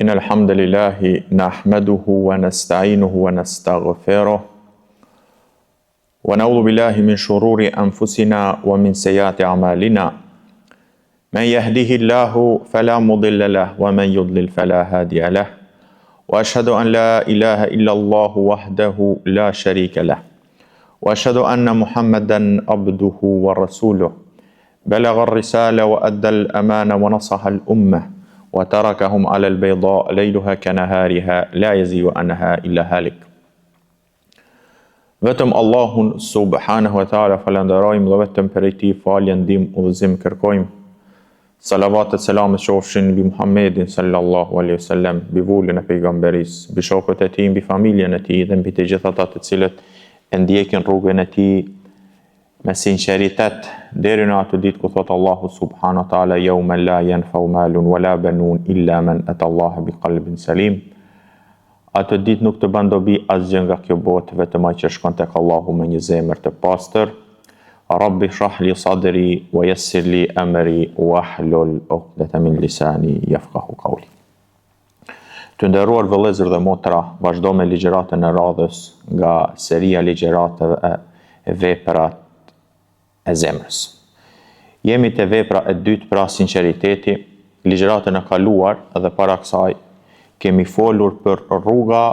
إن الحمد لله نحمده ونستعينه ونستغفره ونعوذ بالله من شرور أنفسنا ومن سيئات أعمالنا من يهده الله فلا مضل له ومن يضلل فلا هادي له وأشهد أن لا إله إلا الله وحده لا شريك له وأشهد أن محمدا عبده ورسوله بلغ الرسالة وأدى الأمانة ونصح الأمة وتركهم على البيضاء ليلها كنهارها لا يزيغ عنها إلا هالك Vetëm Allahun subhanahu wa taala falënderojmë dhe vetëm prej tij falje, ndihmë, udhëzim kërkojmë. Salavatet, selamet qofshin mbi Muhammedin sallallahu alaihi wasallam, mbi vulën e pejgamberisë, mbi shokët e tij, mbi familjen e tij dhe mbi të gjithë ata të cilët e ndjekin rrugën e tij me sinqeritet deri në atë ditë ku thotë Allahu subhanahu wa taala yawma la yanfa'u malun wala banun illa man ata Allaha bi qalbin salim. Atë ditë nuk të bën dobi asgjë nga kjo botë vetëm ai që shkon tek Allahu me një zemër të pastër. Rabbi shrah li sadri wa yassir li amri wahlul uqdatan min lisani yafqahu qawli. Të nderuar vëllezër dhe motra, vazhdo me ligjëratën e radhës nga seria e ligjëratave e veprat e zemrës. Jemi te vepra e dytë pra sinqeriteti, ligjëratën e kaluar dhe para kësaj kemi folur për rruga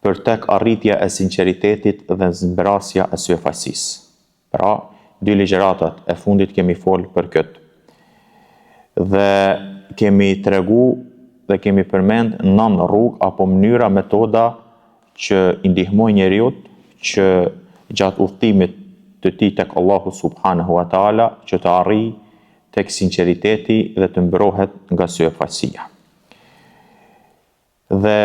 për tek arritja e sinqeritetit dhe zmbrasja e syefaqësisë. Pra, dy ligjëratat e fundit kemi fol për këtë. Dhe kemi tregu dhe kemi përmend nan rrugë apo mënyra, metoda që i ndihmojnë njeriut që gjatë udhëtimit të tij tek Allahu subhanahu wa taala që të arrijë tek sinqeriteti dhe të mbrohet nga syefaqësia. Dhe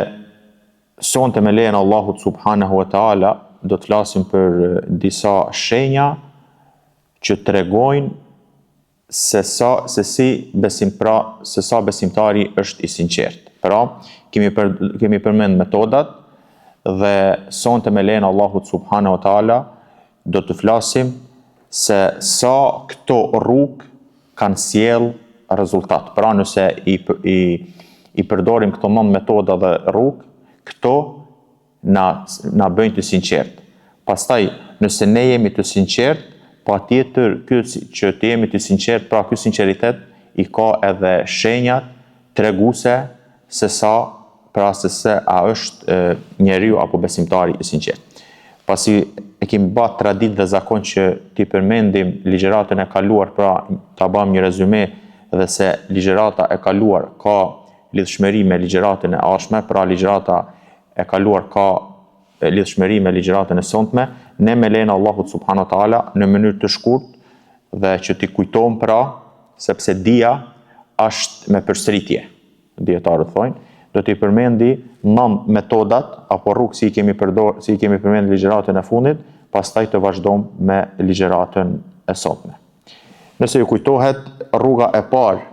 sonte me lejen e Allahut subhanahu wa taala do të flasim për disa shenja që tregojnë se sa se si besim pra se sa besimtari është i sinqertë. Pra, kemi për, kemi përmend metodat dhe sonte me lejen e Allahut subhanahu wa taala do të flasim se sa këto rrugë kanë sjell rezultat. Pra nëse i, i, i përdorim këto nëntë metoda dhe rrugë, këto na, na bëjnë të sinqertë. Pastaj, nëse ne jemi të sinqertë, patjetër ky që të jemi të sinqertë, pra ky sinqeritet i ka edhe shenjat treguese se sa pra se se a është njeriu apo besimtari i sinqertë. Pasi e kemi ba traditë dhe zakon që t'i përmendim ligjëratën e kaluar, pra ta bam një rezume dhe se ligjërata e kaluar ka lidhshmëri me ligjëratën e ardhshme, pra ligjërata e kaluar ka lidhshmëri me ligjëratën e sontme, ne me lejen e Allahut subhanahu wa taala në mënyrë të shkurt dhe që t'i kujtojmë pra, sepse dija është me përsëritje. Dijetarët thonë, do t'i përmendi nan metodat apo rrugë si i kemi përdor, si i kemi përmend ligjëratën e fundit, pastaj të vazhdojmë me ligjëratën e sotme. Nëse ju kujtohet, rruga e parë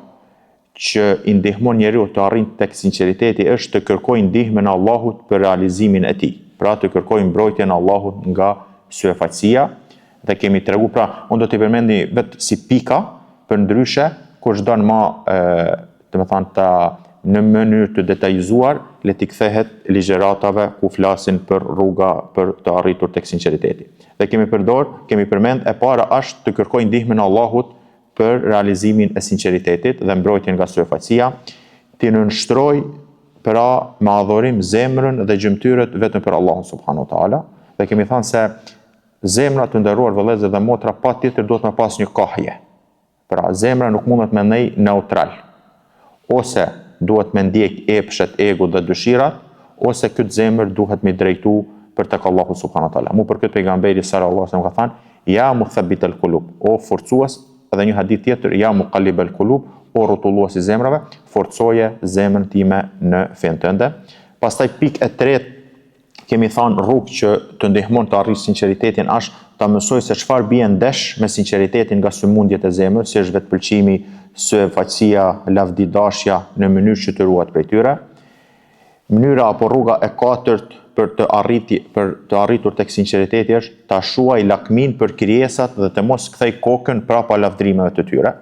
që i ndihmon njeriut të arrijë tek sinqeriteti është të kërkojë ndihmën e Allahut për realizimin e tij. Pra të kërkojë mbrojtjen e Allahut nga syefaqësia dhe kemi tregu pra unë do t'i përmendi vetë si pika përndryshe kush don ma domethënë ta në mënyrë të detajizuar le t'i kthehet ligjëratave ku flasin për rruga për të arritur tek sinqeriteti. Dhe kemi përdor, kemi përmend e para është të kërkojë ndihmën e Allahut për realizimin e sinqeritetit dhe mbrojtjen nga syefaqësia, t'i nënshtrojë pra me adhurim zemrën dhe gjymtyrët vetëm për Allahun subhanahu wa taala. Dhe kemi thënë se zemra të nderuar vëllezër dhe motra patjetër duhet me pas një kahje. Pra zemra nuk mundet me nej neutral. Ose duhet me ndjek epshet, egot dhe dëshirat, ose këtë zemër duhet me drejtu për tek Allahu subhanahu wa taala. Mu për këtë pejgamberi sallallahu alaihi wasallam ka thënë, Ja muthabbit al kulub, o forcues, edhe një hadith tjetër, ja muqallib al kulub, o rrotullues i zemrave, forcoje zemrën time në fenë tënde. Pastaj pikë e tretë kemi thënë rrugë që të ndihmon të arrish sinqeritetin është ta mësoj se çfarë bie ndesh me sinqeritetin nga sëmundjet e zemrës, si është vetëpëlqimi, syefaqësia, lavdidashja, në mënyrë që të ruhet prej tyre. Mënyra apo rruga e katërt për të arriti për të arritur tek sinqeriteti është ta shuaj lakminë për krijesat dhe të mos kthej kokën prapa lavdërimeve të tyre.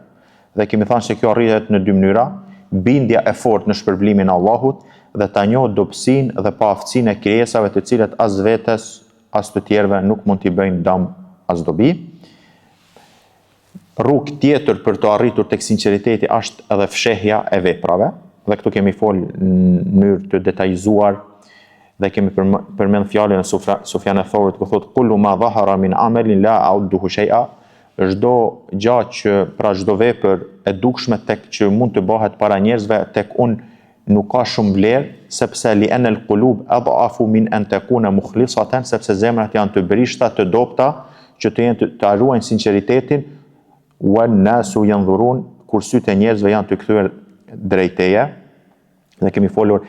Dhe kemi thënë se kjo arrihet në dy mënyra. bindja e fortë në shpërblimin e Allahut dhe ta njohë dobësinë dhe paaftësinë e krijesave të cilat as vetes as të tjerëve nuk mund t'i bëjnë dëm as dobi. Rrugë tjetër për të arritur tek sinqeriteti është edhe fshehja e veprave, dhe këtu kemi fol në mënyrë të detajizuar dhe kemi përmend fjalën e Sufjan eth-Theurit ku thotë kullu ma dhahara min amelin la a'udduhu shay'a, çdo gjë që pra çdo vepër e dukshme tek që mund të bëhet para njerëzve tek unë nuk ka shumë vlerë, sepse li en el kulub adhafu min en tekune mukhlisaten, sepse zemrat janë të brishta, të dobta, që të jenë të, ta ruajnë sinqeritetin, wen nasu jandhurun, kur sytë e njerëzve janë të kthyer drejt teje. Dhe kemi folur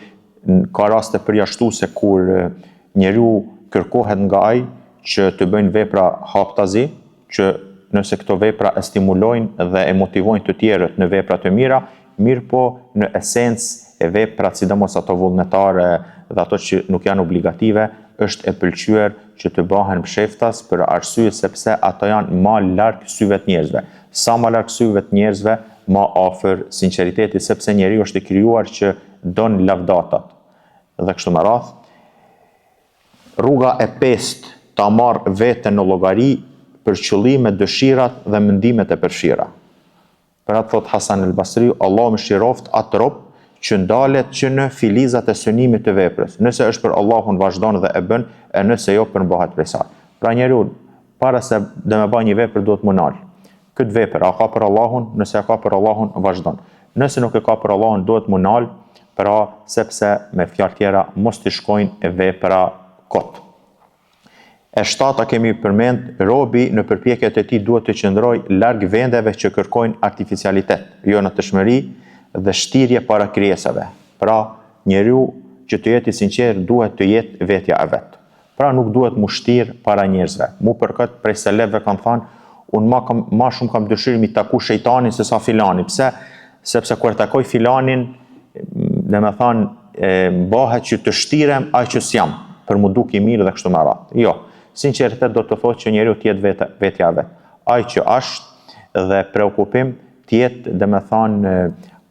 ka raste përjashtuse kur njeriu kërkohet nga ai që të bëjnë vepra haptazi, që nëse këto vepra e stimulojnë dhe e motivojnë të tjerët në vepra të mira, mirëpo në esencë e veprat, sidomos ato vullnetare dhe ato që nuk janë obligative, është e pëlqyer që të bëhen msheftas për arsye sepse ato janë ma larg syve të njerëzve. Sa ma larg syve të njerëzve, ma afër sinqeritetit, sepse njeriu është i krijuar që don lavdatat dhe kështu me radhë. Rruga e pestë, ta marrë veten në llogari për qëllimet, dëshirat dhe mendimet e përfshira. Për atë thotë Hasan el Basriu, Allahu mëshiroftë atë rob që ndalet që në filizat e synimit të veprës, nëse është për Allahun vazhdon dhe e bën, e nëse jo përmbahet prej saj. Pra njeriu para se dhe me ba një vepër duhet m'u nal. Këtë vepër a ka për Allahun, nëse e ka për Allahun vazhdon. Nëse nuk e ka për Allahun duhet m'u nal, pra sepse me fjalë tjera mos t'i shkojnë vepra kot. E shtata kemi përmend, robi në përpjekjet e tij duhet të qëndrojë larg vendeve që kërkojnë artificialitet, jo natyrshmëri dhe shtirje para krijesave. Pra, njeriu që të jetë i sinqertë duhet të jetë vetja e vet. Pra nuk duhet m'u shtirë para njerëzve. Mu për këtë prej selefëve kanë thanë, unë ma kam ma shumë kam dëshirë mi taku shejtanin se sa filanin. Pse? Sepse kur e takoj filanin, domethanë, bahet që të shtirem ai që s'jam, për m'u duk i mirë dhe kështu me radhë. Jo, sinqeritet do të thotë që njeriu të jetë vetë, vetja e vet. Ai që është dhe preokupim të jetë, domethanë,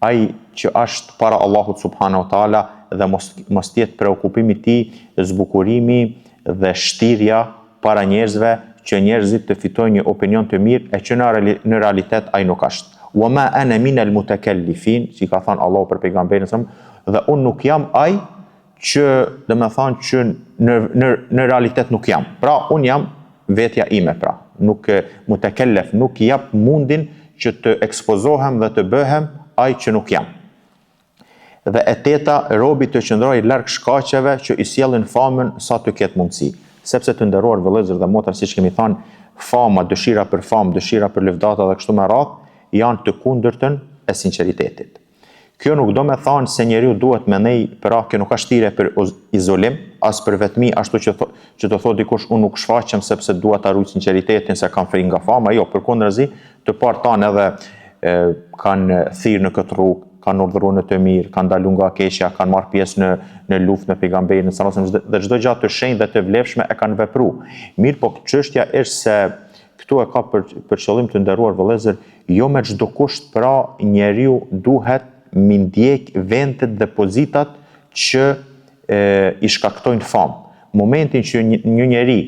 ai që është para Allahut subhanahu wa taala dhe mos mos të jetë preokupimi i tij zbukurimi dhe shtirja para njerëzve që njerëzit të fitojnë një opinion të mirë e që në në realitet ai nuk është. Wa ma ana min al mutakallifin, si ka thënë Allahu për pejgamberin sa dhe unë nuk jam ai që, domethanë që në në në realitet nuk jam. Pra unë jam vetja ime pra, nuk mutakallif, nuk jap mundin që të ekspozohem dhe të bëhem ai që nuk jam. Dhe e teta, robi të qëndrojë larg shkaqeve që i sjellin famën sa të ketë mundësi. Sepse të nderuar vëllezër dhe motra, siç kemi thënë, fama, dëshira për famë, dëshira për lëvdata dhe kështu me radhë, janë të kundërtën e sinqeritetit. Kjo nuk do me thanë se njeriu duhet me nej, pra kjo nuk është thirrje për izolim, as për vetmi, ashtu që, tho, që të thotë dikush unë nuk shfaqem sepse dua ta ruaj sinqeritetin se kam frikë nga fama, jo, përkundrazi, të parët tanë edhe e, kanë thirrë në këtë rrugë, kanë urdhëruar në të mirë, kanë ndalu nga keqja, kanë marrë pjesë në në luftë me pejgamberin sallallahu alajhi wasallam dhe çdo gjë të shenjtë dhe të vlefshme e kanë vepru. Mirëpo çështja është se këtu e ka për për qëllim të nderuar vëllezër, jo me çdo kusht pra njeriu duhet mi ndjek vendet dhe pozitat që e, i shkaktojnë famë. Momentin që një, një njeri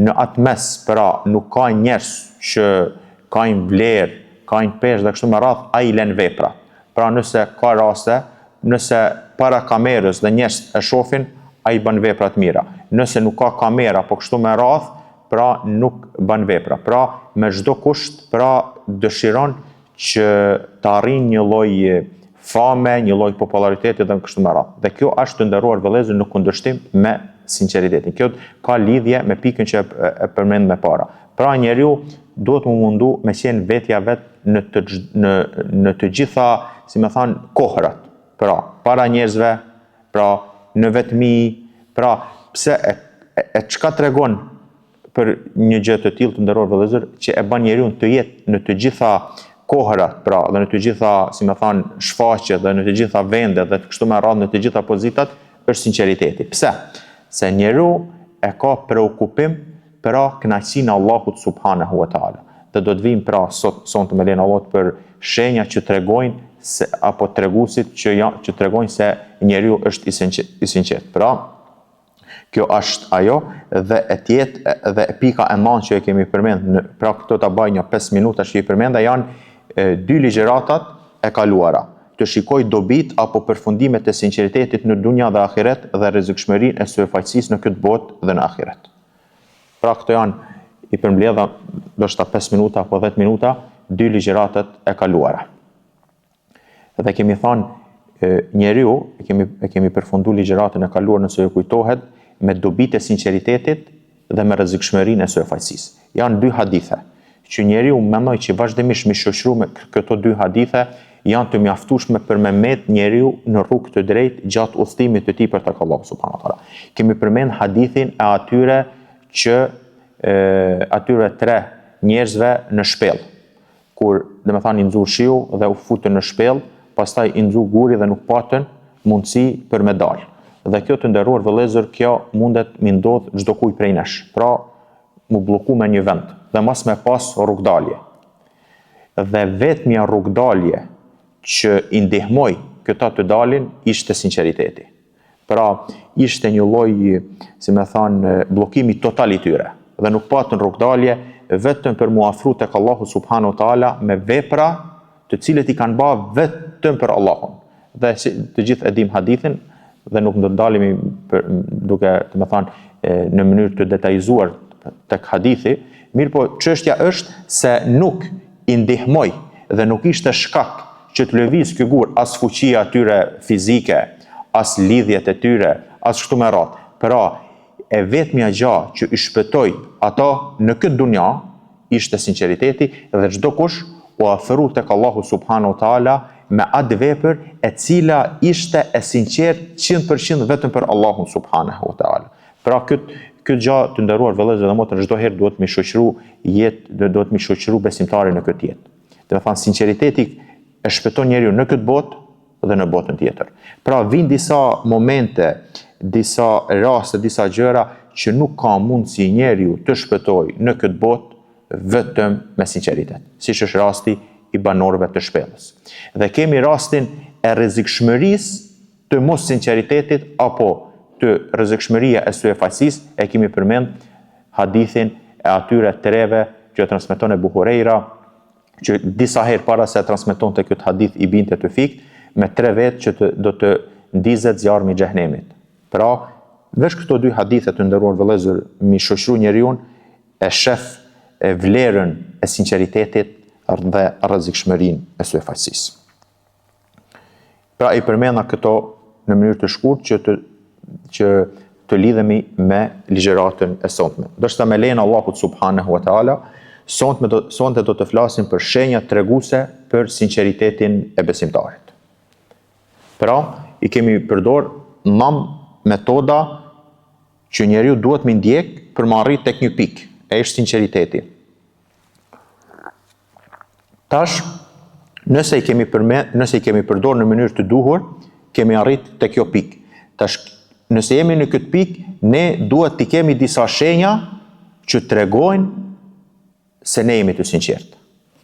në atë mes pra nuk ka njerëz që kanë vlerë, kanë peshë dhe kështu me radhë, ai i lën veprat. Pra nëse ka raste, nëse para kamerës dhe njerëz e shofin, ai bën vepra të mira. Nëse nuk ka kamera, po kështu me radhë, pra nuk bën vepra. Pra me çdo kusht, pra dëshiron që të arrijë një lloj fame, një lloj populariteti dhe kështu me radhë. Dhe kjo është të nderuar vëllezër në kundërshtim me sinqeritetin. Kjo ka lidhje me pikën që e, e përmend me para. Pra njeriu duhet mu mundu me qenë vetja vet në të, në, në të gjitha, si me thanë, kohërat. Pra, para njerëzve, pra, në vetmi, pra, pse e, e, e çka tregon për një gjë të tillë të nderuar vëllezër, që e bën njeriun të jetë në të gjitha kohërat, pra, dhe në të gjitha, si me thanë, shfaqjet dhe në të gjitha vendet dhe kështu me radhë në të gjitha pozitat, është sinqeriteti. Pse? Se njeriu e ka preokupim pra kënaqësinë e Allahut subhanahu wa taala. Dhe do të vijmë pra sot sonte me lejen e Allahut për shenja që tregojnë se apo treguesit që ja, që tregojnë se njeriu është i sinqertë. Pra, kjo është ajo dhe e tjetë dhe e pika e nëntë që e kemi përmend, në, pra këto ta baj një 5 minuta që i përmenda janë e, dy ligjëratat e kaluara. Të shikoj dobitë apo përfundimet e sinqeritetit në dunja dhe ahiret dhe rrezikshmërinë e syefaqësisë në këtë botë dhe në ahiret. Pra këto janë i përmbledha ndoshta 5 minuta apo 10 minuta dy ligjëratat e kaluara. Dhe kemi thanë njeriu, e kemi e kemi përfundu ligjëratën e kaluar nëse ju kujtohet me dobitë e sinqeritetit dhe me rrezikshmërinë e syefaqësisë. Janë dy hadithe që njeriu mendoj që vazhdimisht mi shoqëru me këto dy hadithe janë të mjaftueshme për me met njeriu në rrugë të drejtë gjatë udhëtimit të tij për tek Allahu subhanahu wa taala. Kemi përmend hadithin e atyre që e, atyre tre njerëzve në shpellë. Kur, domethënë, i nxu shiu dhe u futën në shpellë, pastaj i nxu guri dhe nuk patën mundësi për me dalë. Dhe kjo të nderuar vëllezër, kjo mundet mi ndodh çdokujt prej nesh. Pra, mu blloku me një vend dhe mos me pas rrugdalje. Dhe vetmja rrugdalje që i ndihmoi këta të dalin ishte sinqeriteti. Pra, ishte një lloj, si me thanë, bllokimi total i tyre dhe nuk patën rrugdalje vetëm për mu afru tek Allahu subhanahu wa taala me vepra të cilët i kanë ba vetëm për Allahun. Dhe si të gjithë e dim hadithin dhe nuk do të ndalemi për, duke, domethënë, në mënyrë të detajizuar tek hadithi, mirëpo çështja është se nuk i ndihmoi dhe nuk ishte shkak që të lëviz ky gur as fuqia e tyre fizike, as lidhjet e tyre, as kështu me radhë. Pra, e vetmja gja që i shpëtoi ato në këtë dunja ishte sinqeriteti dhe çdokush u afru tek Allahu subhanahu wa taala me atë vepër e cila ishte e sinqertë 100% vetëm për Allahun subhanahu wa taala. Pra këtë këtë gjë të nderuar vëllezër dhe motra çdo herë duhet mi shoqëru jetë, duhet mi shoqëru besimtarin në këtë jetë. Domethënë sinqeriteti e shpëton njeriun në këtë botë dhe në botën tjetër. Pra vijnë disa momente, disa raste, disa gjëra që nuk ka mundësi njeriu të shpëtojë në këtë botë vetëm me sinqeritet, siç është rasti i banorëve të shpellës. Dhe kemi rastin e rrezikshmërisë të mos sinqeritetit apo të rrezikshmëria e syefaqësisë, e kemi përmend hadithin e atyre treve që e transmeton Ebu Hurejra, që disa herë para se e transmetonte këtë hadith i binte të fiktë, me tre vetë që të, do të ndizet zjarmi i xhehenemit. Pra, veç këto dy hadithe të nderuar vëllezër, mi shoqëru njeriun e shef e vlerën e sinqeritetit dhe rrezikshmërinë e syefaqësisë. Pra i përmenda këto në mënyrë të shkurt që të që të lidhemi me ligjëratën e sontme. Ndërsa me lejen e Allahut subhanahu wa taala, sontme do sonte do të flasim për shenja treguese për sinqeritetin e besimtarit. Pra, i kemi përdor nam metoda që njeriu duhet mi ndjek për me arrit tek një pikë, e është sinqeriteti. Tash, nëse i kemi përme, nëse i kemi përdor në mënyrë të duhur, kemi arrit te kjo pikë. Tash, nëse jemi në këtë pikë, ne duhet t'i kemi disa shenja që tregojnë se ne jemi të sinqertë.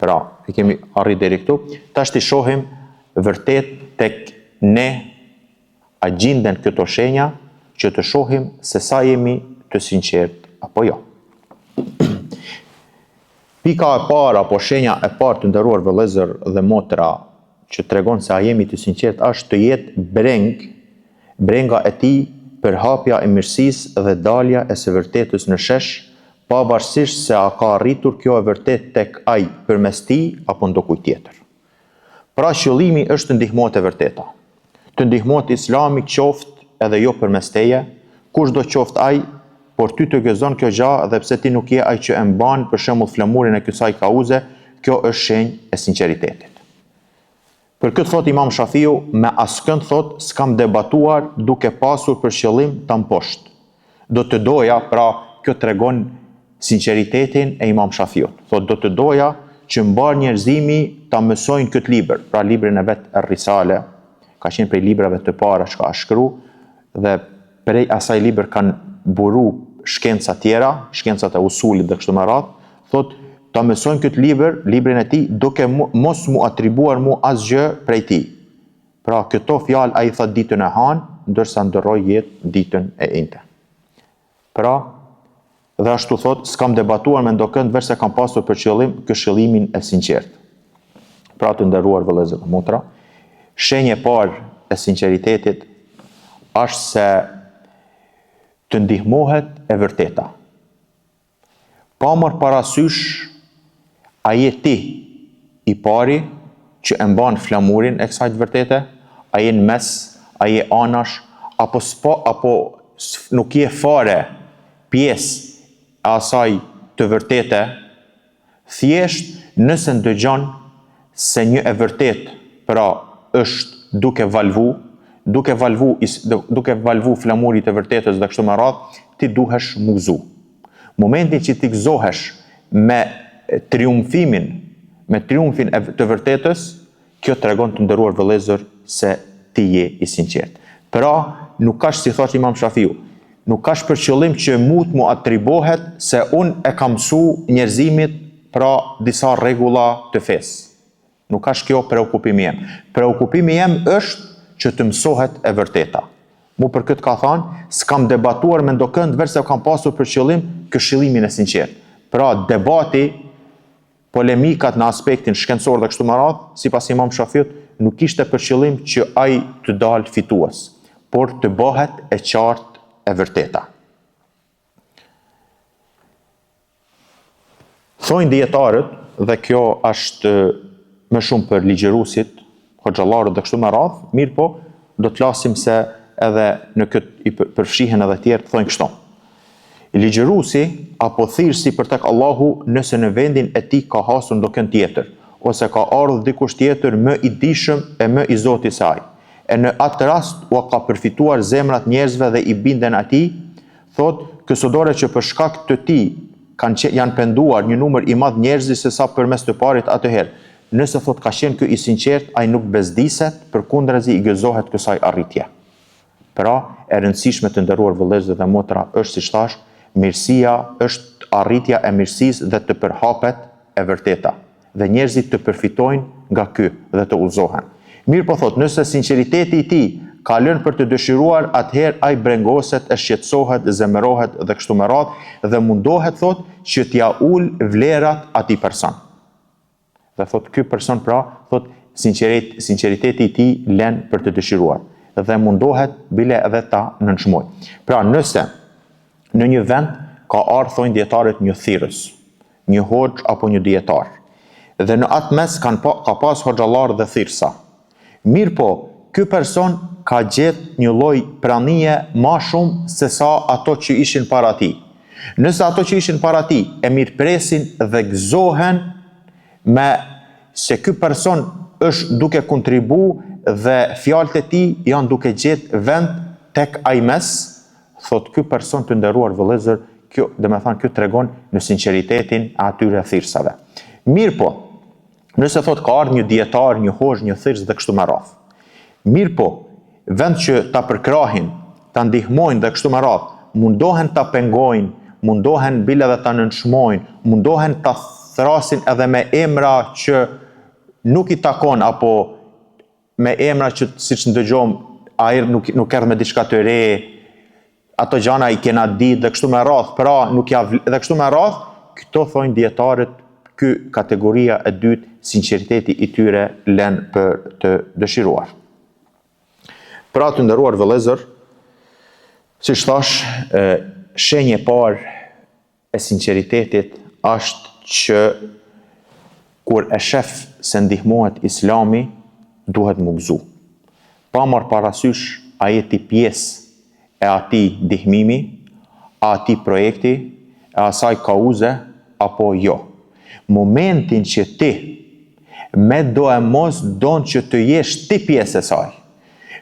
Pra, i kemi arrit deri këtu. Tash t'i shohim vërtet tek ne A gjinden këto shenja që të shohim se sa jemi të sinqertë apo jo? Pika e parë apo shenja e parë të nderuar vëllezër dhe motra që tregon se a jemi të sinqertë është të jetë breng, brenga e tij përhapja e mirësisë dhe dalja e së vërtetës në shesh, pavarësisht se a ka arritur kjo e vërtetë tek ai përmes tij apo ndokujt tjetër. Pra qëllimi është të ndihmohet e vërteta. Të ndihmohet Islami qoftë edhe jo përmes teje, kushdo qoftë ai, por ty të gëzon kjo gja dhe pse ti nuk je ai që e mban për shembull flamurin e kësaj kauze, kjo është shenjë e sinqeritetit. Për këtë thotë Imam Shafiu, me askënd thotë s'kam debatuar duke pasur për qëllim ta mposht. Do të doja, pra kjo tregon sinqeritetin e Imam Shafiut. Thotë do të doja që mbarë njerëzimi ta mësojnë këtë libër, pra librin e vet Er-Risale, ka qenë prej librave të para që ka shkru dhe prej asaj libër kanë buru shkenca tjera, shkencat e usulit dhe kështu me radhë, thotë. ta mësojnë këtë libër, librin e tij, duke mos m'u atribuar mu asgjë prej tij. Pra, këto fjalë ai tha ditën e hanë, ndërsa ndërroi jetë ditën e enjte. Pra, dhe ashtu thotë, s'kam debatuar me ndokënd veçse kam pasur për qëllim këshillimin e sinqertë. Pra të nderuar vëllezër dhe motra, shenjë e parë e sinqeritetit është se të ndihmohet e vërteta. Pa marrë parasysh a je ti i pari që e mban flamurin e kësaj të vërtete, a je në mes, a je anash, apo s'po, apo nuk je fare pjesë e asaj të vërtete, Thjesht nëse ndëgjon se një e vërtetë pra është duke valvu, duke valvu duke valvu flamuri i të vërtetës dhe kështu me radhë, ti duhesh m'u gëzu. Momentin që ti gëzohesh me triumfimin, me triumfin e të vërtetës, Kjo tregon të nderuar vëllezër se ti je i sinqertë. Pra, nuk asht si thotë Imam Shafiu, nuk asht për qëllim që mu të m'u atribohet se unë e kam mësu njerëzimit pra disa rregulla të fesë. Nuk asht kjo preokupimi jem. Preokupimi jem është që të mësohet e vërteta. Mu për këtë ka thanë, s'kam debatuar me ndokënd veçse kam pasur për qëllim këshillimin e sinqertë. Pra, debati Polemikat në aspektin shkencor dhe kështu me radhë, sipas Imam Shafiut, nuk ishte për qëllim që ai të dalë fitues, por të bëhet e qartë e vërteta. Thojnë dijetarët, dhe kjo është më shumë për ligjëruesit, hoxhallarët dhe kështu me radhë, mirëpo do të flasim se edhe në këtë i përfshihen edhe tjerë, thonë kështu. Ligjëruesi apo thirrësi për tek Allahu nëse në vendin e tij ka hasur ndokënd tjetër, ose ka ardhur dikush tjetër më i dijshëm e më i zoti se ai, e në atë rast ua ka përfituar zemrat njerëzve dhe i binden atij, thotë, kësodore që për shkak të tij kanë qe, janë penduar një numër i madh njerëzish se sa përmes të parit atëherë, nëse thotë ka qenë ky i sinqertë, ai nuk bezdiset, përkundrazi i gëzohet kësaj arritje. Pra, e rëndësishme të nderuar vëllezër dhe motra është siç thashë, mirësia është arritja e mirësisë dhe të përhapet e vërteta dhe njerëzit të përfitojnë nga ky dhe të udhëzohen. Mirëpo thotë, nëse sinqeriteti i tij ka lënë për të dëshiruar, atëherë ai brengoset e shqetësohet, zemërohet dhe kështu me radhë dhe mundohet thotë që t'ia ulë vlerat atij person. Dhe thotë ky person pra, thotë sinqerit, sinqeriteti i tij len për të dëshiruar dhe mundohet bile edhe ta nënçmojë. Pra nëse në një vend ka ardhur thonë dijetarët një thirrës, një hoxhë apo një dijetar. Dhe në atë mes kanë pa, ka pas hoxhallarë dhe thirrësa. Mirëpo, ky person ka gjetë një lloj pranie ma shumë se sa ato që ishin para tij. Nëse ato që ishin para tij e mirëpresin dhe gëzohen me se ky person është duke kontribu dhe fjalët e tij janë duke gjetë vend tek ai mes, thotë ky person të nderuar vëllezër, kjo, domethënë kjo tregon në sinqeritetin e atyre thirrsave. Mirëpo, Nëse thotë ka ardhur një dijetar, një hoxhë, një thirrës dhe kështu me radhë. Mirëpo, vend që ta përkrahin, ta ndihmojnë dhe kështu me radhë, mundohen ta pengojnë, mundohen bile dhe ta nënçmojnë, mundohen ta thrasin edhe me emra që nuk i takon apo me emra që siç ndëgjojmë, ai nuk nuk erdh me diçka të re, ato gjana i kena ditë dhe kështu me radhë, pra nuk ja dhe kështu me radhë, këto thonë dijetarët ky kategoria e dytë, sinqeriteti i tyre len për të dëshiruar. Pra të nderuar vëllezër, siç thashë, shenjë e parë e sinqeritetit është që kur e shef se ndihmohet Islami, duhet m'u gëzu. Pa marrë parasysh a je ti pjesë e atij ndihmimi, a atij projekti, e asaj kauze apo jo. Momentin që ti me doemos don që të jesh ti pjesë e saj,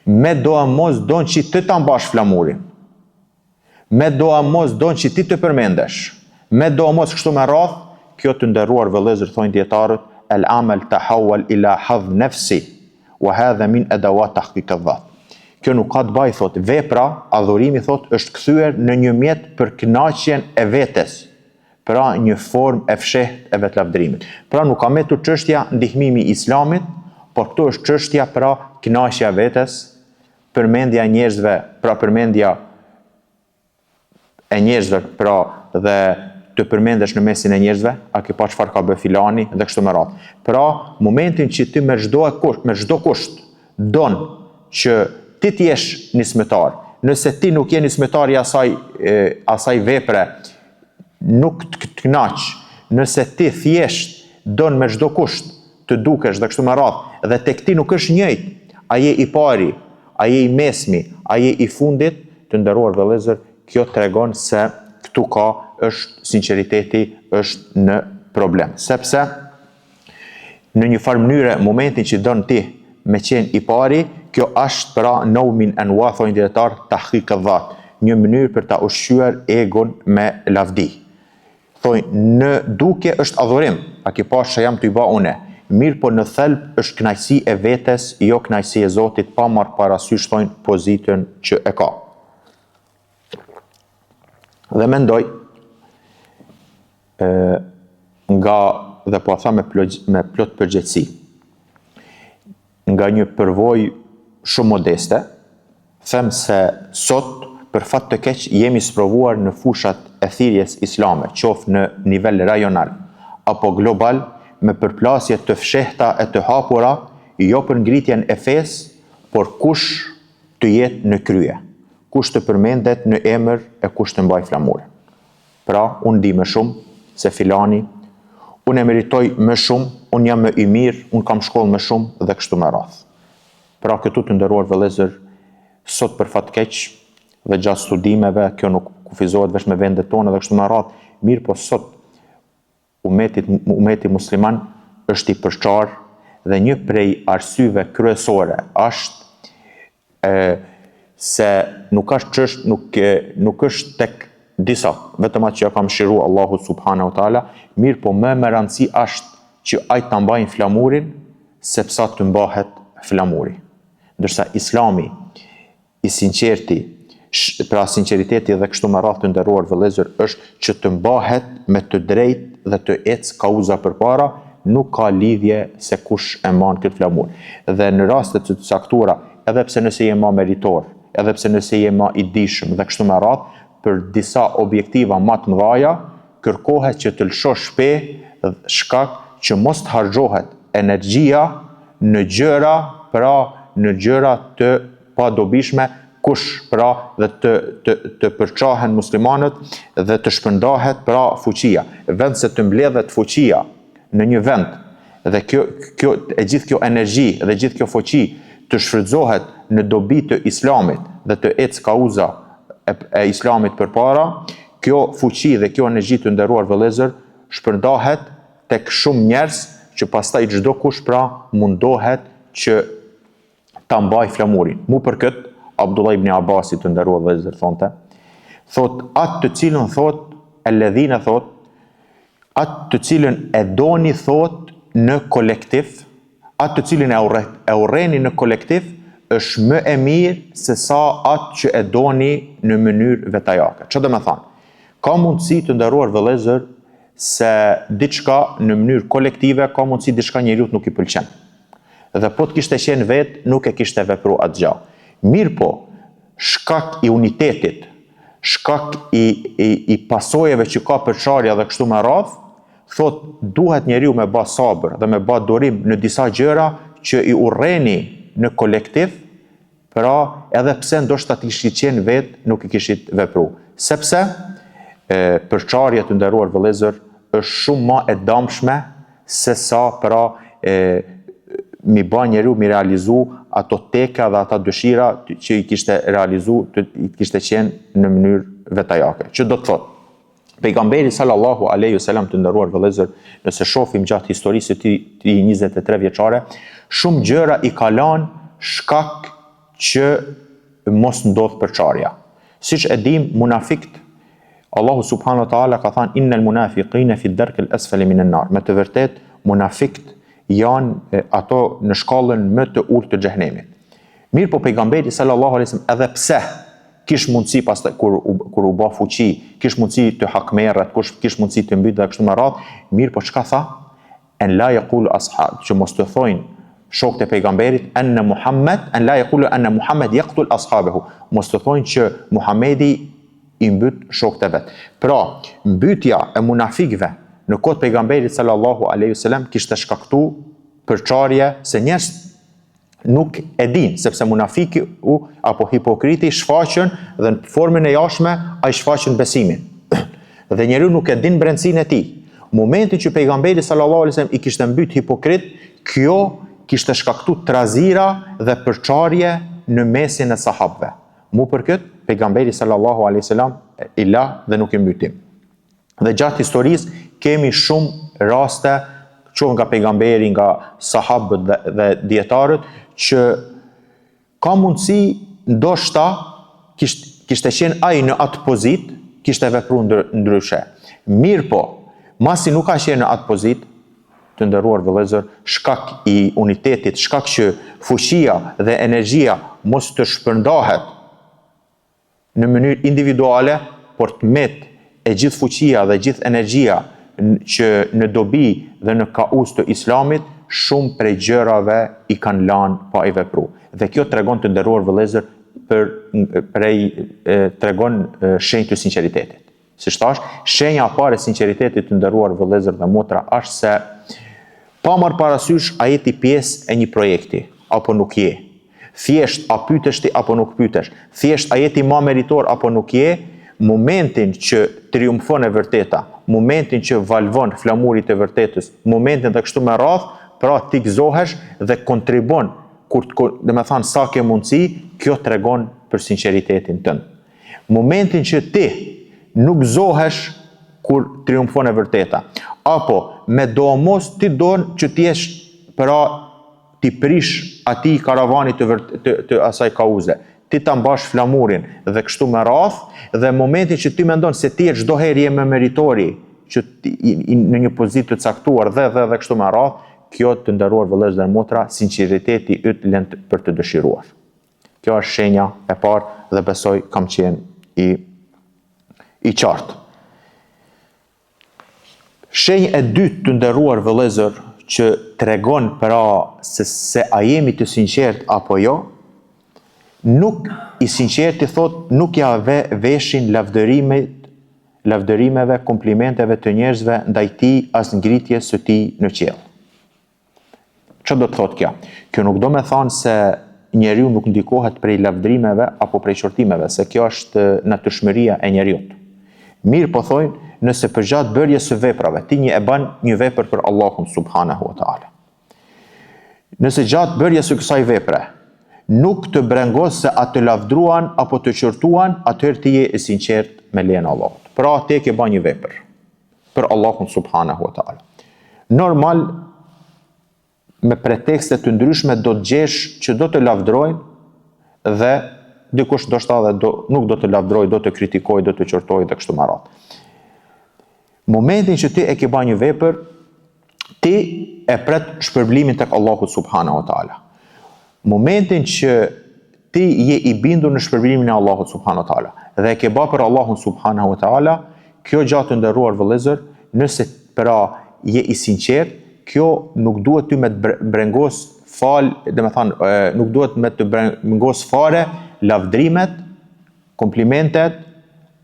me doemos don që ti ta mbash flamurin, Me doemos don që ti të përmendesh. Me doemos kështu me radhë, kjo të nderuar vëllezër thonë dijetarët, el amel tahawal ila hadh nefsi, wa hadha min edawat tahkik dhat. Kjo nuk ka të bajë, thotë, vepra, adhurimi, thotë, është kthyer në një mjet për kënaqjen e vetes. Pra një formë e fshehtë e vetëlavdërimit. Pra nuk ka mbetur çështja ndihmimi i Islamit, por këtu është çështja pra kënaqja e vetes, përmendja e njerëzve, pra përmendja e njerëzve, pra dhe të përmendesh në mesin e njerëzve, a ke pa çfarë ka bë filani dhe kështu me radhë. Pra, momentin që ti me çdo kusht, me çdo kusht don që ti të jesh nismëtar, nëse ti nuk je nismëtar i asaj e, asaj vepre, nuk të kënaq, nëse ti thjesht don me çdo kusht të dukesh dhe kështu me radhë, dhe tek ti nuk është njëjtë, a je i pari, a je i mesmi, a je i fundit, të nderuar vëllezër, kjo tregon se këtu ka është sinqeriteti është në problem. Sepse në një farë mënyre momentin që don ti me qenë i pari, kjo është pra nau min enua, thonë dijetarët, tahkik dhat, një mënyrë për ta ushqyer egon me lavdi. Thojnë, në dukje është adhurim, a ki pa çka jam tuj ba une, mirëpo në thelb është kënaqësi e vetes, jo kënaqësi e Zotit pa marrë parasysh thojnë pozitën që e ka. Dhe mendoj e, nga dhe po e them me plot, me plot përgjegjësi. Nga një përvojë shumë modeste, them se sot për fat të keq jemi sprovuar në fushat e thirrjes islame, qoftë në nivel rajonal apo global, me përplasje të fshehta e të hapura, jo për ngritjen e fesë, por kush të jetë në krye, kush të përmendet në emër e kush të mbajë flamurin. Pra, unë di më shumë se filani, unë e meritoj më shumë, unë jam më i mirë, unë kam shkollë më shumë dhe kështu me radhë. Pra këtu të nderuar vëllezër, sot për fat keq dhe gjatë studimeve, kjo nuk kufizohet veç me vendet tona dhe kështu me radhë, mirëpo sot umetit, umeti musliman është i përçarë dhe një prej arsyeve kryesore është e, se nuk është çësht nuk nuk është tek disa, vetëm atë që ja ka mëshiru Allahu subhanahu wa taala, mirëpo më me rëndësi është që ai ta mbajnë flamurin sepsa të mbahet flamuri. Ndërsa Islami i sinqerti, pra sinqeriteti dhe kështu me radhë të nderuar vëllezër është që të mbahet me të drejtë dhe të ecë kauza përpara, nuk ka lidhje se kush e mban këtë flamur. Dhe në raste të caktuara, edhe pse nëse je ma meritor, edhe pse nëse je ma i dijshëm dhe kështu me radhë, për disa objektiva ma të mëdhaja, kërkohet që të lëshosh pe shkak që mos të harxhohet energjia në gjëra, pra në gjëra të padobishme, kush pra dhe të të të përçahen muslimanët dhe të shpërndahet pra fuqia. Vend se të mbledhet fuqia në një vend dhe kjo kjo e gjithë kjo energji dhe gjithë kjo fuqi të shfrytëzohet në dobi të Islamit dhe të ecë kauza e, e Islamit përpara, kjo fuqi dhe kjo energji të nderuar vëllezër shpërndahet tek shumë njerëz që pastaj çdokush pra mundohet që ta mbajë flamurin. Mu për këtë, Abdullah ibn Abasi të nderuar vëllezër thonte, thot atë të cilën thot, elledhine thot, atë të cilën e doni thot në kolektiv, atë të cilën e, urre, e urreni në kolektiv, është më e mirë se sa atë që e doni në mënyrë vetajake. Që do me thanë? Ka mundësi të nderuar vëllezër se diçka në mënyrë kolektive, ka mundësi diçka njeriut nuk i pëlqen. Dhe po të kishte qenë vetë, nuk e kishte vepru atë gja. Mirëpo, shkak i unitetit, shkak i, i, i pasojeve që ka përçarja dhe kështu me radhë, thot duhet njeriu me ba sabër dhe me ba durim në disa gjëra që i urreni në kolektiv, Pra, edhe pse ndoshta të kishit qenë vetë, nuk i kishit vepru. Sepse, e, përçarja të nderuar vëllezër, është shumë ma e damshme se sa pra e, mi ba njeriu mi realizu ato teka dhe ata dëshira që i kishte realizu, të, i kishte qenë në mënyrë vetajake. Që do të thotë, Pejgamberi sallallahu alaihi wasallam të nderuar vëllezër, nëse shohim gjatë historisë së tij 23 vjeçare, shumë gjëra i ka lanë shkak që mos ndodh përçarja. Siç e dim, munafikt Allahu subhanahu wa taala ka thënë innal munafiqina fi dark al asfali min an-nar. Me të vërtetë munafikt janë ato në shkallën më të ulët të xhehenemit. Mirëpo pejgamberi sallallahu alaihi wasallam edhe pse. Kish mundësi pastaj kur u, kur u bë fuqi, kish mundësi të hakmerret, kush kish mundësi të mbyt dhe kështu me radhë, mirëpo çka tha? En la yaqulu ashab, që mos të thojnë shokët e pejgamberit enne Muhammed, en la yaqulu enne Muhammed yaqtul ashabehu, mos të thojnë që Muhamedi i mbyt shokët e vet. Pra, mbytja e munafikëve në kohë të pejgamberit sallallahu alaihi wasallam kishte shkaktu përçarje se njerëz nuk e din, sepse munafiku apo hipokriti shfaqen dhe në formën e jashtme ai shfaqen besimin. Dhe njeriu nuk e din brendësinë e tij. Momentin që pejgamberi sallallahu alaihi wasallam i kishte mbyt hipokrit, kjo kishte shkaktu trazira dhe përçarje në mesin e sahabëve. Mu për këtë, pejgamberi sallallahu alaihi wasallam i la dhe nuk i mbyti. Dhe gjatë historisë kemi shumë raste qoftë nga pejgamberi, nga sahabët dhe, dhe dijetarët që ka mundësi ndoshta kishte, kishte qenë ai në atë pozitë, kishte vepru ndër, ndryshe. Mirëpo, masi nuk ka qenë në atë pozitë, të nderuar vëllezër, shkak i unitetit, shkak që fuqia dhe energjia mos të shpërndahet në mënyrë individuale, por të met e gjithë fuqia dhe gjithë energjia që në dobi dhe në kauzë të Islamit, shumë prej gjërave i kanë lanë pa i vepru. Dhe kjo tregon të nderuar vëllezër për prej tregon shenjë të sinqeritetit. Siç thash, shenja e parë e sinqeritetit të nderuar vëllezër dhe motra është se pa marrë parasysh a je ti pjesë e një projekti apo nuk je. Thjesht a pytesh ti apo nuk pytesh. Thjesht a je ti ma meritor apo nuk je, momentin që triumfon e vërteta, momentin që valvon flamuri të vërtetës, momentin dhe kështu me radhë, pra ti gëzohesh dhe kontribon kur domethënë sa ke mundësi, kjo tregon për sinqeritetin tënd. Momentin që ti nuk gëzohesh kur triumfon e vërteta, apo me domos ti don që të jesh pra t'i prish atij karavani të, vërt, të, të asaj kauze, ti ta mbash flamurin dhe kështu me radhë, dhe momentin që ti mendon se ti e çdo herë je më meritori që ti, i, i, në një pozitë të caktuar dhe dhe dhe kështu me radhë, kjo të nderuar vëllezër dhe motra, sinqeriteti yt lën për të dëshiruar. Kjo është shenja e parë dhe besoj kam qenë i i qartë. Shenjë e dytë të nderuar vëllezër që tregon pra se se a jemi të sinqertë apo jo, nuk i sinqerti thot nuk ja ve veshin lavdërimit lavdërimeve, komplimenteve të njerëzve ndaj tij as ngritjes së tij në qiell. Çka do të thotë kjo? Kjo nuk do me thanë se njeriu nuk ndikohet prej lavdrimeve apo prej qortimeve, se kjo është natyrshmëria e njeriut. Mirëpo thojnë, nëse përgjatë bërjes së veprave, ti një e ban një vepër për Allahun subhanahu wa ta'ala. Nëse gjatë bërjes së kësaj vepre, nuk të brengos se a të lavdruan apo të qortuan, atëherë ti je i sinqertë me lejen e Allahut. Pra, ti e ke ba një vepër. për Allahun subhanahu wa taala. Normal me pretekste të ndryshme do të gjesh që do të lavdrojnë dhe dikush ndoshta edhe do, nuk do të lavdrojë, do të kritikojë, do të qortojë dhe kështu me radhë. Momentin që ti e ke ba një vepër, ti e pret shpërblimin tek Allahu subhanahu wa taala. Momentin që ti je i bindur në shpërblimin e Allahut subhanahu wa taala dhe e ke ba për Allahun subhanahu wa taala, kjo gja të nderuar vëllezër, nëse pra je i sinqert, kjo nuk duhet ty me të brengos fal, domethënë nuk duhet me të brengos fare lavdrimet, komplimentet,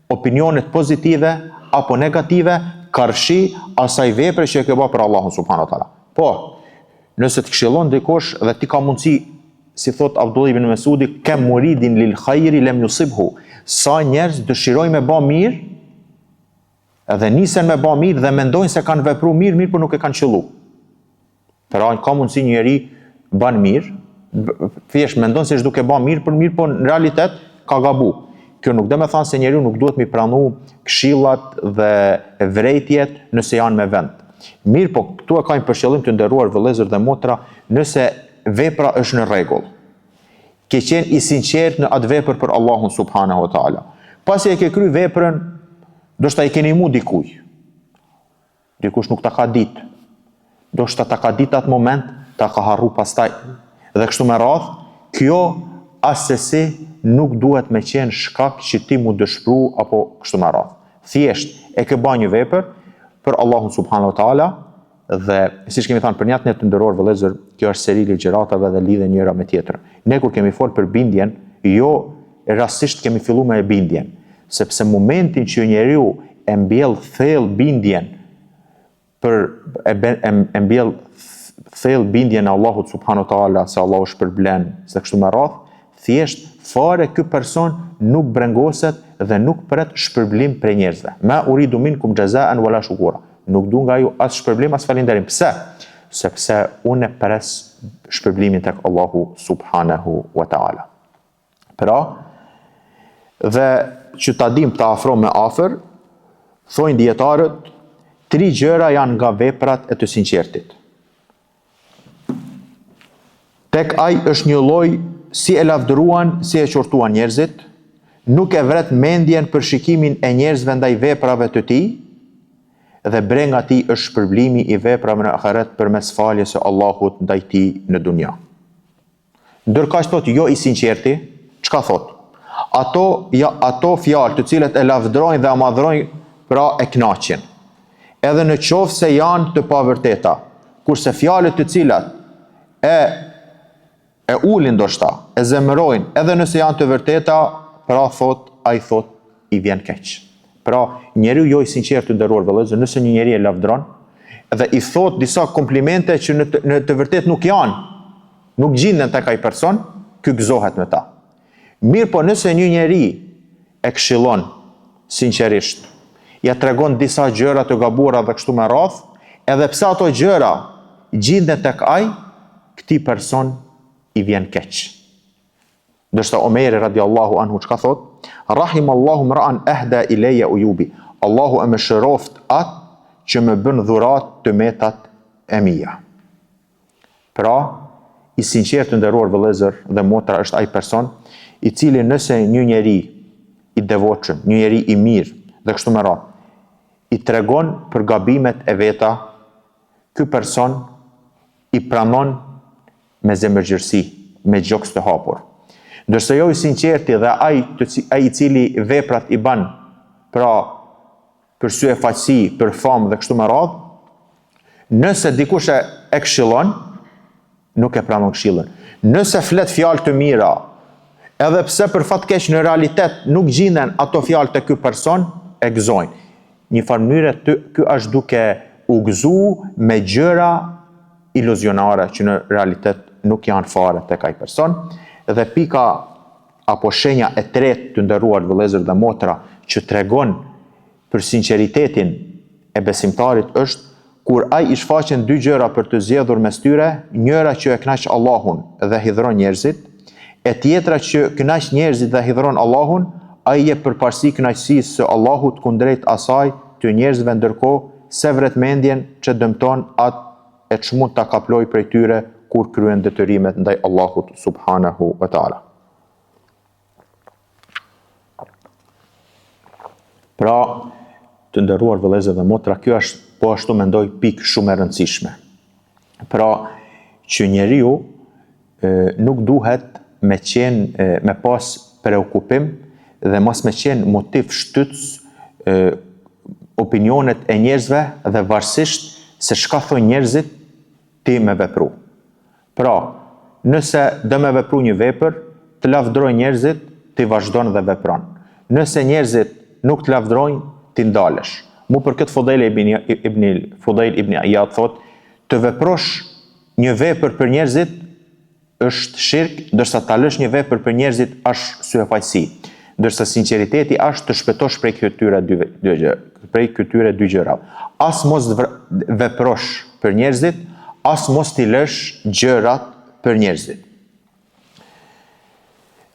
opinionet pozitive apo negative karshi asaj vepre që e ke ba për Allahun subhanahu wa taala. Po, nëse të këshillon dikush dhe ti ka mundësi, si thot Abdullah ibn Mesudi, kem muridin lil khairi lem yusibhu. Sa njerëz dëshirojnë me ba mirë, edhe nisen me ba mirë dhe mendojnë se kanë vepru mirë, mirë por nuk e kanë qëllu. Pra ka mundësi një njeri ban mirë, thjesht mendon se është duke ba mirë për mirë, por në realitet ka gabu. Kjo nuk do me thanë se njeriu nuk duhet mi pranu këshillat dhe vrejtjet nëse janë me vend. Mirë, po këtu e kajmë për qëllim të nderuar vëllezër dhe motra, nëse vepra është në rregull. Ke qenë i sinqert në atë vepër për Allahun subhanahu wa taala. Pasi e ke kry veprën, ndoshta i ke nimu dikuj. Dikush nuk ta ka ditë. Ndoshta ta ka ditë atë moment, ta ka harru pastaj. Dhe kështu me radhë, kjo assesi nuk duhet me qenë shkak që ti mu dëshpru apo kështu me radhë. Thjesht, e ke ba një vepër për Allahun subhanahu wa taala dhe siç kemi thënë për njatë ne të nderuar vëllezër, kjo është seri ligjëratave dhe lidhen njëra me tjetrën. Ne kur kemi fol për bindjen, jo rastësisht kemi fillu me bindjen, sepse momentin që njeriu e mbjell thellë bindjen për e, ben, e, e mbjell thellë bindjen e Allahut subhanahu wa taala se Allahu shpërblen se kështu me radhë, thjesht fare ky person nuk brengoset dhe nuk pret shpërblim prej njerëzve. Ma uridu minkum jazaan wala shukura. Nuk du nga ju as shpërblim as falënderim. Pse? Sepse unë pres shpërblimin tek Allahu subhanahu wa taala. Pra, dhe që ta dim ta afro me afër, thojnë dijetarët, tri gjëra janë nga veprat e të sinqertit. Tek ai është një lloj si e lavdëruan, si e qortuan njerëzit, nuk e vret mendjen për shikimin e njerëzve ndaj veprave të tij, dhe brenga e tij është shpërblimi i veprave në ahiret përmes faljes së Allahut ndaj tij në dunja. Ndërkaq thotë jo i sinqerti, çka thotë? Ato ja ato fjalë të cilat e lavdërojnë dhe e madhrojnë, pra e kënaqin. Edhe në qoftë se janë të pavërteta, kurse fjalët të cilat e e ulin ndoshta, e zemërojnë, edhe nëse janë të vërteta, pra thotë, ai thotë i vjen keq. Pra, njeriu jo i sinqertë të nderuar vëllezër, nëse një njeri e lavdëron dhe i thotë disa komplimente që në të, në të vërtetë nuk janë, Nuk gjinden tek ai person, ky gëzohet me ta. Mirëpo nëse një njeri e këshillon sinqerisht, ia tregon disa gjëra të gabuara dhe kështu me radhë, edhe pse ato gjëra gjinden tek ai, këtij person i vjen keq. Ndërsa Omeri radiallahu anhu çka thotë? Rahim Allahu mra'an ehda ileje ujubi. Allahu e mëshiroftë atë që më bën dhuratë të metat e mia. Pra, i sinqertë të nderuar vëllezër dhe motra është ai person, i cili nëse një njeri i devotshëm, një njeri i mirë dhe kështu me radhë, i tregon për gabimet e veta, ky person i pranon me zemërgjerësi, me gjoks të hapur. Ndërsa jo i sinqerti dhe ai, të, ai i cili veprat i ban, pra për syefaqësi, për famë dhe kështu me radhë, nëse dikush e, e këshillon, nuk e pranon këshillën. Nëse flet fjalë të mira, edhe pse për fat keq në realitet nuk gjinden ato fjalë te ky person, e gëzojnë. Një farë mënyre të, ky është duke u gëzu me gjëra iluzionare që në realitet nuk janë fare tek ai person. Dhe pika apo shenja e tretë të nderuar vëllezër dhe motra që tregon për sinqeritetin e besimtarit është kur ai i shfaqen dy gjëra për të zgjedhur mes tyre, njëra që e kënaq Allahun dhe hidhron njerëzit, e tjetra që kënaq njerëzit dhe hidhron Allahun, ai jep përparësi kënaqësisë së Allahut kundrejt asaj të njerëzve ndërkohë s'e vret mendjen që dëmton atë e ç'mund ta kaplojë prej tyre kur kryen detyrimet ndaj Allahut subhanahu wa taala. Pra, të nderuar vëllezër dhe motra, kjo është po ashtu mendoj pikë shumë e rëndësishme. Pra, që njeriu e, nuk duhet me qenë, e, me pas preokupim dhe mos me qenë motiv shtytës e, opinionet e njerëzve dhe varësisht se çka thonë njerëzit ti me vepru. Pra, nëse do me vepru një vepër, të lavdrojnë njerëzit, ti vazhdon dhe vepron. Nëse njerëzit nuk të lavdrojnë, ti ndalesh. Mu për këtë Fudejl ibn, ibn, Fudejl ibn Ijad thotë, të veprosh një vepër për njerëzit është shirk, ndërsa ta lësh një vepër për njerëzit është syefaqësi. Ndërsa sinqeriteti është të shpëtosh prej këtyre dy dy gjë, prej këtyre dy gjërave. As mos veprosh për njerëzit, as mos t'i lësh gjërat për njerëzit.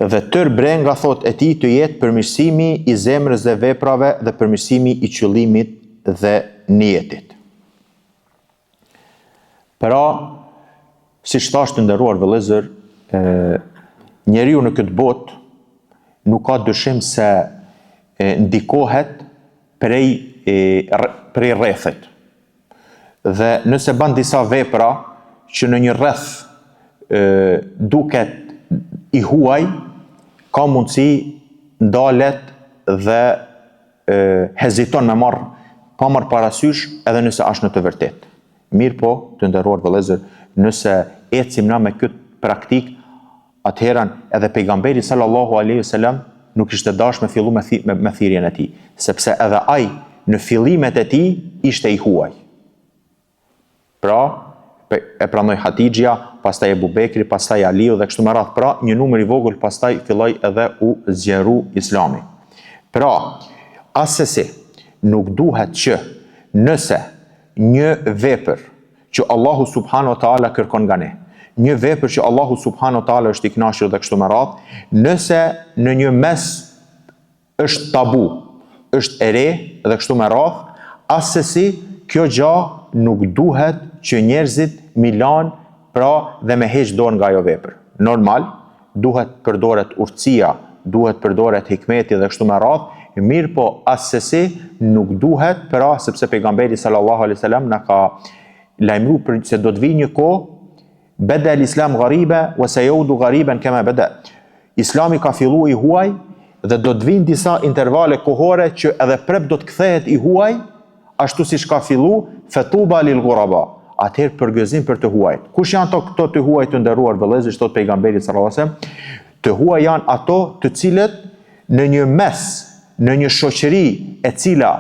Dhe tërë brenga thotë e tij të jetë përmirësimi i zemrës dhe veprave dhe përmirësimi i qëllimit dhe nijetit. Pra, siç thashë të nderuar vëllezër, e, njeriu në këtë botë nuk ka dyshim se e, ndikohet prej, e, prej rrethit. Dhe nëse ban disa vepra që në një rreth e, duket i huaj, ka mundësi ndalet dhe e, heziton me marr pa marr parasysh edhe nëse është në të vërtetë. Mirëpo, të nderuar vëllezër, nëse ecim na me këtë praktikë, atëherë edhe pejgamberi sallallahu alaihi wasallam nuk ishte dash me fillu me, me, me thirrjen e tij, sepse edhe ai në fillimet e tij ishte i huaj. Pra, e pranoi Hatixhja, pastaj Ebu Bekri, pastaj Aliu dhe kështu me radhë. Pra, një numër i vogël pastaj filloi edhe u zgjeru Islami. Pra, assesi nuk duhet që nëse një vepër që Allahu subhanahu wa taala kërkon nga ne, një vepër që Allahu subhanahu wa taala është i kënaqur dhe kështu me radhë, nëse në një mes është tabu, është e re dhe kështu me radhë, assesi kjo gja nuk duhet që njerëzit m'i lanë pra dhe me heq dorë nga ajo vepër. Normal, duhet përdoret urtësia, duhet përdoret hikmeti dhe kështu me radhë, mirëpo assesi nuk duhet pra sepse pejgamberi sallallahu alaihi wasallam na ka lajmëru për se do të vijë një kohë Beda el islam garibe, wa sejaudu gariben kema beda. Islami ka fillu i huaj dhe do të vijnë disa intervale kohore që edhe prep do të kthehet i huaj, ashtu siç ka fillu, fetuba lil guraba. Atëherë përgëzim për të huajt. Kush janë ato këto të huaj të nderuar vëllezër, thotë pejgamberi sallallahu alajhi wasallam, të huaj janë ato të cilët në një mes, në një shoqëri e cila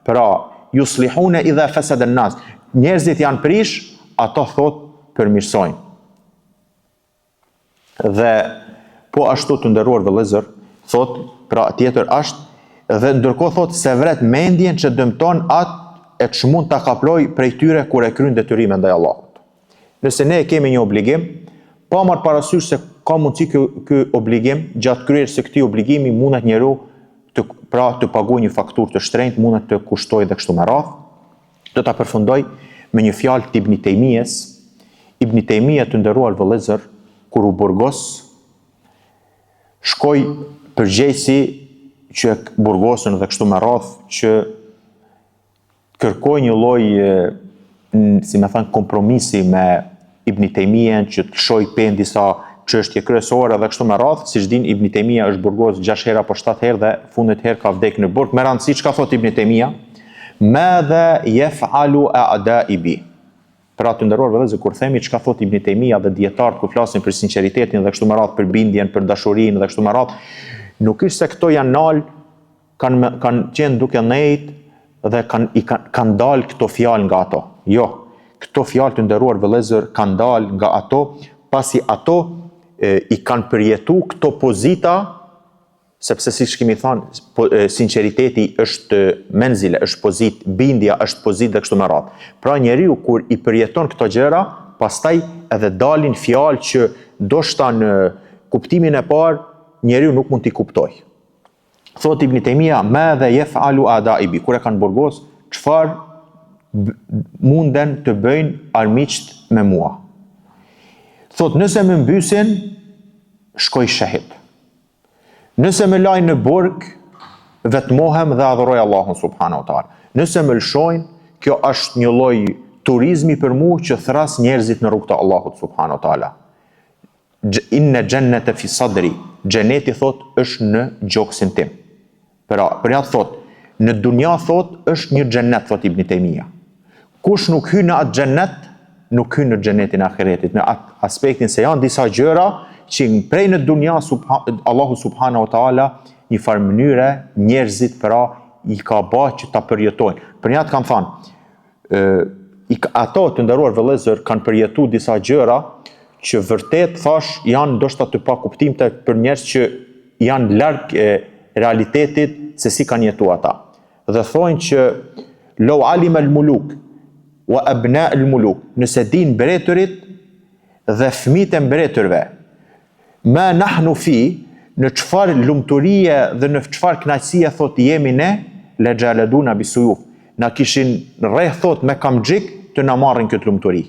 Pra, yuslihune idha fesada an-nas. Njerëzit janë prish, ato thot përmirësojnë. Dhe po ashtu të nderuar vëllezër, thot, pra tjetër është dhe ndërkohë thot s'e vret mendjen që dëmton atë e ç'mund ta kaploj prej tyre kur e kryen detyrimin ndaj Allahut. Nëse ne e kemi një obligim, pa marrë parasysh se ka mundësi ky ky obligim, gjatë kryerjes së këtij obligimi mundet njeriu të pra të paguajë një fakturë të shtrenjtë, mundet të kushtojë dhe kështu me radhë. Do ta përfundoj me një fjalë të Ibn Tejmijes. Ibn Tejmije të nderuar vëllezër, kur u burgos, shkoi përgjegjësi që e burgosën dhe kështu me radhë që kërkoi një lloj si me thënë kompromisi me Ibn Tejmijen që të lëshojë pe në disa çështje kryesore dhe kështu me radhë, siç din Ibn Tejmija është burgos 6 herë apo 7 herë dhe fundit herë ka vdek në burg. Me rëndësi çka thot Ibn Tejmija? Madha yef'alu a'da'i bi. Pra të nderuar vëllezër, kur themi çka thot Ibn Tejmija dhe dijetarët kur flasin për sinqeritetin dhe kështu me radhë, për bindjen, për dashurinë dhe kështu me radhë, nuk është se këto janë nal kanë kanë qenë duke nejt dhe kanë i kanë kanë dalë këto fjalë nga ato. Jo, këto fjalë të nderuar vëllezër kanë dalë nga ato pasi ato e, i kanë përjetu këto pozita sepse siç kemi thënë, po, e, sinqeriteti është menzile, është pozitë, bindja është pozitë dhe kështu me radhë. Pra njeriu kur i përjeton këto gjëra, pastaj edhe dalin fjalë që ndoshta në kuptimin e parë njeriu nuk mund t'i kuptojë. Thot Ibn Tejmija, madha jef'alu a'dai bi, kur e kanë burgos, çfarë munden të bëjnë armiqt me mua? Thot, nëse më mbysin, shkoj shehid. Nëse më lajnë në burg, vetmohem dhe adhuroj Allahun subhanahu wa taala. Nëse më lëshojnë, kjo është një lloj turizmi për mua që thras njerëzit në rrugë të Allahut subhanahu wa taala. Inne xhennete fi sadri, xheneti thot është në gjoksin tim. Pra, për atë thot, në dunja thot është një xhenet thot Ibn Tejmija. Kush nuk hyn në atë xhenet, nuk hyn në xhenetin e ahiretit, në atë aspektin se janë disa gjëra që prej në dunja subha, Allahu subhanahu wa taala një farë mënyre njerëzit pra i ka ba që ta përjetojnë. Për një atë kanë thanë, i ato të nderuar vëllezër kanë përjetu disa gjëra që vërtet thash janë ndoshta të pakuptimta për njerëz që janë larg e, realitetit se si kanë jetu ata. Dhe thonë që law alima al muluk wa abna al muluk, nëse din mbretërit dhe fëmijët e mbretërve Ma nahnu fi, në çfarë lumturie dhe në çfarë kënaqësie thotë jemi ne, le xhaladuna bi suyuf. Na kishin rreh thotë me kamxhik të na marrin këtë lumturi.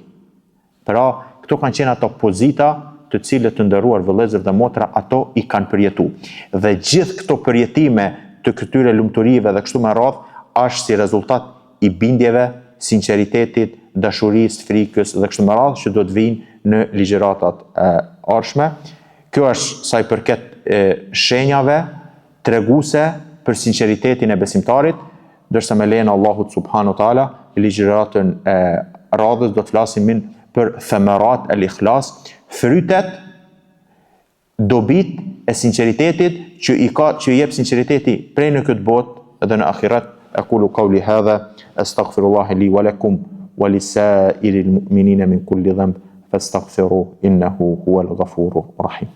Pra, këto kanë qenë ato pozita të cilët të nderuar vëllezër dhe motra ato i kanë përjetu. Dhe gjithë këto përjetime të këtyre lumturive dhe kështu me radhë është si rezultat i bindjeve, sinqeritetit, dashurisë, frikës dhe kështu me radhë që do të vijnë në ligjëratat e ardhshme. Kjo është sa i përket e, shenjave treguese për sinqeritetin e besimtarit, ndërsa me lejen e Allahut subhanahu wa taala në ligjëratën e radhës do të flasim min për themerat el ikhlas, frytet dobitë e sinqeritetit që i ka që i jep sinqeriteti prej në këtë botë dhe në ahiret. Aqulu qawli hadha astaghfirullah li wa lakum wa li sa'iril mu'minina min kulli dhanb fastaghfiruhu innahu huwal ghafurur rahim.